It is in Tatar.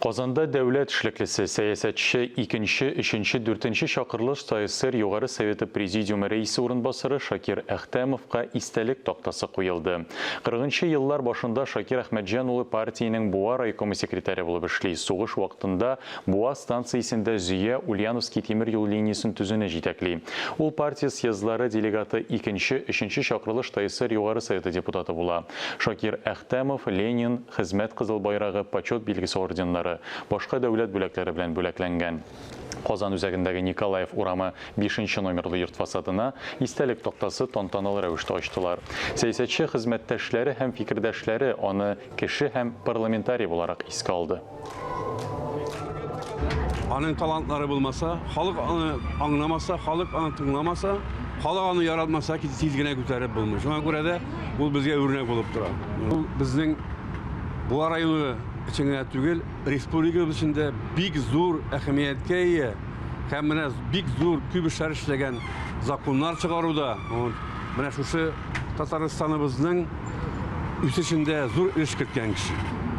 Казанда дәүләт эшлеклесе, сәясәтче, икенче, өченче, дүртенче чакырылыш ТАССР Югары Советы Президиумы рәисе урынбасары Шакир Әхтәмовка истәлек тактасы куелды. Кырыгынчы еллар башында Шакир Әхмәтҗан улы партиянең Буа райкомы секретаре булып эшли, сугыш вакытында Буа станциясендә Зөя-Ульяновский тимер юл линиясен төзүне җитәкли. Ул партия съездлары делегаты, икенче, өченче чакырылыш ТАССР Югары Советы депутаты була. Шакир Әхтәмов, Ленин, Хезмәт Кызыл Байрагы, Почет билгесе орденнары, башка дәүләт бүләкләре белән бүләкләнгән. Казан үзәгендәге Николаев урамы бишенче номерлы йорт фасадына истәлек тактасы тантаналы рәвештә ачтылар. Сәясәтче хезмәттәшләре һәм фикердәшләре аны кеше һәм парламентарий буларак искә алды. Аның талантлары булмаса, халык аны аңламаса, халык аны тыңламаса, халык аны яратмаса, тиз генә күтәреп булмый. Шуңа күрә дә Ул безгә үрнәк булып тора. Ул безнең Буа районы өчен генә түгел, республикабыз өчен дә бик зур әһәмияткә ия һәм менә бик зур күп эшләр эшләгән законнар чыгаруда, менә шушы Татарстаныбызның үсешендә зур өлеш керткән кеше.